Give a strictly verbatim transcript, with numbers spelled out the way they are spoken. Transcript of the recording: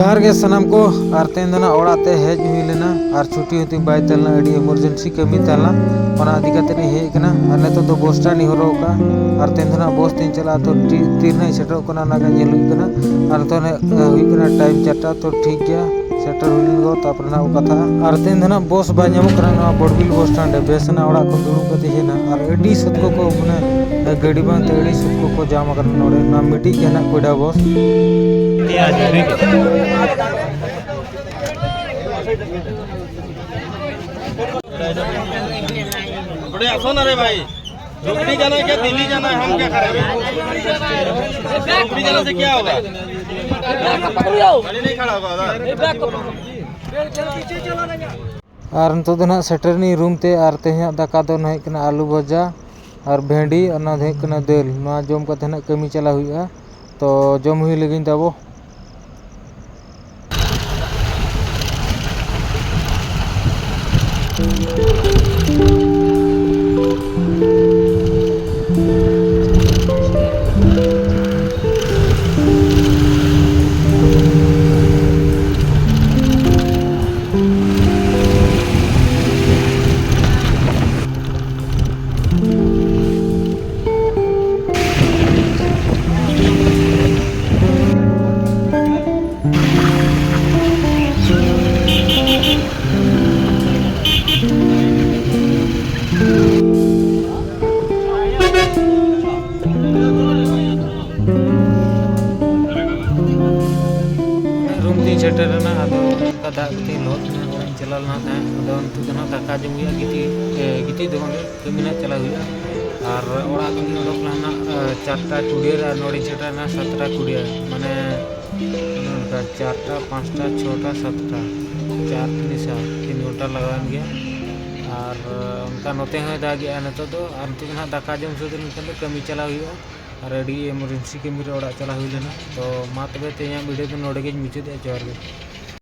ᱡᱚᱦᱟᱨ ᱜᱮ ᱥᱟᱱᱟᱢ ᱠᱚ᱾ ᱟᱨ ᱛᱮᱦᱮᱧ ᱫᱚ ᱱᱟᱜ ᱚᱲᱟᱜ ᱛᱮ ᱦᱮᱡ ᱦᱩᱭ ᱞᱮᱱᱟ, ᱟᱨ ᱪᱷᱩᱴᱤ ᱦᱚᱸ ᱛᱤᱧ ᱵᱟᱭ ᱛᱟᱦᱮᱸ ᱞᱮᱱᱟ, ᱟᱹᱰᱤ emergency ᱠᱟᱹᱢᱤ ᱛᱟᱦᱮᱸ ᱞᱮᱱᱟ, ᱚᱱᱟ ᱤᱫᱤ ᱠᱟᱛᱮ ᱤᱧ ᱦᱮᱡ ᱟᱠᱟᱱᱟ᱾ ᱟᱨ ᱱᱤᱛᱚᱜ ᱫᱚ ᱵᱚᱥ ᱥᱴᱮᱱᱰ ᱤᱧ ᱦᱚᱨᱚᱜ ᱟᱠᱟᱫᱼᱟ᱾ ᱟᱨ ᱛᱮᱦᱮᱧ ᱫᱚ ᱱᱟᱜ ᱵᱚᱥ ᱛᱤᱧ ᱪᱟᱞᱟᱜᱼᱟ, ᱛᱚ ᱛᱤ- ᱛᱤ ᱨᱮ ᱱᱟᱜ ᱤᱧ ᱥᱮᱴᱮᱨᱚᱜ ᱠᱟᱱᱟ, ᱚᱱᱟ ᱜᱮ ᱧᱮᱞ ᱦᱩᱭᱩᱜ ᱠᱟᱱᱟ᱾ ᱟᱨ ᱱᱤᱛᱚᱜ ᱱᱟᱜ, ᱮ, ᱦᱩᱭᱩᱜ ᱠᱟᱱᱟ ᱴᱟᱭᱤᱢ ᱪᱟᱨᱴᱟ, ᱛᱚ ᱴᱷᱤᱠ ᱜᱮᱭᱟ, ᱥᱮᱴᱮᱨ ᱦᱩᱭ ᱞᱮᱱ ᱜᱮ, ᱛᱟᱨᱯᱚᱨᱮ ᱱᱟᱜ ᱵᱚ ᱠᱟᱛᱷᱟᱜᱼᱟ᱾ ᱟᱨ ᱛᱮᱦᱮᱧ ᱫᱚ ᱱᱟᱜ ᱵᱚᱥ ᱵᱟᱭ ᱧᱟᱢᱚᱜ ᱠᱟᱱᱟ ᱱᱚᱣᱟ ᱵᱚᱲᱵᱤᱞ ᱵᱚᱥ ᱥᱴᱮᱱᱰ ᱨᱮ, ᱵᱮᱥ ᱱᱟᱜ ᱚᱲᱟᱜ ᱠᱷᱚᱱ ᱫᱩᱲᱩᱵ ᱠᱟᱛᱮ ᱦᱮᱡ ᱮᱱᱟ᱾ ᱟᱨ ᱟᱹᱰᱤ ᱥᱚᱛ ᱠᱚ ᱠᱚ, ᱢᱟᱱᱮ, ᱜᱟᱹᱰᱤ ᱵᱟᱝᱛᱮ ᱟᱹᱰᱤ ᱥᱚᱛ ᱠᱚ ᱠᱚ ᱡᱟᱢ ᱟᱠᱟᱱᱟ ᱱᱚᱰᱮ, ᱱᱚᱣᱟ ᱢᱤᱫᱴᱤᱡ ᱜᱮ ᱱᱟᱜ ᱠᱚᱭᱰᱟ ᱵᱚᱥ᱾ बड़े आसान है रे भाई। डुमरी जाना है क्या, दिल्ली जाना है, हम क्या करेंगे? डुमरी जाने से क्या होगा? गाड़ी नहीं खड़ा होगा उधर। ᱟᱨ ᱱᱤᱛᱚᱜ ᱫᱚ ᱱᱟᱦᱟᱜ ᱥᱮᱴᱮᱨ ᱮᱱᱟᱹᱧ ᱨᱩᱢ ᱛᱮ, ᱟᱨ ᱛᱮᱦᱮᱧᱟᱜ ᱫᱟᱠᱟ ᱫᱚ ᱱᱟᱦᱟᱜ ᱦᱩᱭᱩᱜ ᱠᱟᱱᱟ ᱟᱹᱞᱩ ᱵᱷᱟᱡᱟ ᱟᱨ ᱵᱷᱮᱱᱰᱤ, ᱚᱱᱟ ᱫᱚ ᱦᱩᱭᱩᱜ ᱠᱟᱱᱟ ᱫᱟᱹᱞ᱾ ᱱᱚᱣᱟ ᱡᱚᱢ ᱠᱟᱛᱮ ᱱᱟᱦᱟᱜ ᱠᱟᱹᱢᱤ ᱪᱟᱞᱟᱣ ᱦᱩᱭᱩᱜᱼᱟ᱾ ᱛᱚ ᱡᱚᱢ ᱦᱩᱭ ᱞᱟᱹᱜᱤᱫ ᱛᱟᱵᱚ᱾ ᱨᱩᱢ ᱛᱤᱧ ᱥᱮᱴᱮᱨ ᱮᱱᱟ, ᱟᱫᱚ ᱚᱱᱠᱟ ᱫᱟᱜ ᱠᱟᱛᱮᱧ ᱞᱚᱦᱚᱫ ᱮᱱᱟ, ᱚᱲᱟᱜ ᱤᱧ ᱪᱟᱞᱟᱣ ᱞᱮᱱᱟ ᱛᱟᱦᱮᱸᱫ᱾ ᱟᱫᱚ ᱱᱤᱛᱚᱜ ᱫᱚ ᱱᱟᱦᱟᱜ ᱫᱟᱠᱟ ᱡᱚᱢ ᱦᱩᱭᱩᱜᱼᱟ, ᱜᱤᱛᱤᱡ, ᱮ, ᱜᱤᱛᱤᱡ ᱫᱚ ᱵᱟᱝᱜᱮ, ᱠᱟᱹᱢᱤ ᱱᱟᱦᱟᱜ ᱪᱟᱞᱟᱣ ᱦᱩᱭᱩᱜᱼᱟ᱾ ᱟᱨ ᱚᱲᱟᱜ ᱠᱷᱚᱱ ᱤᱧ ᱚᱰᱚᱠ ᱞᱮᱱᱟ ᱱᱟᱦᱟᱜ, ᱮ, ᱪᱟᱨᱴᱟ ᱠᱩᱲᱤ ᱨᱮ, ᱟᱨ ᱱᱚᱰᱮᱧ ᱥᱮᱴᱮᱨ ᱮᱱᱟ ᱥᱟᱛᱴᱟ ᱠᱩᱲᱤ ᱨᱮ᱾ ᱢᱟᱱᱮ ᱱᱚᱝᱠᱟ ᱪᱟᱨᱴᱟ, ᱯᱟᱸᱪᱴᱟ, ᱪᱷᱚᱴᱟ, ᱥᱟᱛᱴᱟ, ᱪᱟᱨ ᱛᱤᱱᱤ ᱥᱟᱛ, ᱛᱤᱱ ᱜᱷᱚᱱᱴᱟ ᱞᱟᱜᱟᱣᱮᱱ ᱜᱮᱭᱟ᱾ ᱟᱨ ᱚᱱᱠᱟ ᱱᱚᱛᱮ ᱦᱚᱸᱭ ᱫᱟᱜᱮᱜᱼᱟ ᱱᱤᱛᱚᱜ ᱫᱚ᱾ ᱟᱨ ᱱᱤᱛᱚᱜ ᱫᱚ ᱱᱟᱦᱟᱜ ᱫᱟᱠᱟ ᱡᱚᱢ ᱥᱟᱹᱛ ᱞᱮᱱᱠᱷᱟᱱ ᱫᱚ ᱠᱟᱹᱢᱤ ᱪᱟᱞᱟᱣ ᱦᱩᱭᱩᱜᱼᱟ᱾ ᱟᱨ ᱟᱹᱰᱤ emergency ᱠᱟᱹᱢᱤ ᱨᱮ ᱚᱲᱟᱜ ᱪᱟᱞᱟᱣ ᱦᱩᱭ ᱞᱮᱱᱟ᱾ ᱛᱚ ᱢᱟ ᱛᱚᱵᱮ ᱛᱮᱦᱮᱧᱟᱜ video ᱫᱚ ᱱᱚᱰᱮ ᱜᱤᱧ ᱢᱩᱪᱟᱹᱫᱮᱜᱼᱟ᱾ ᱡᱚᱦᱟᱨ ᱜᱮ᱾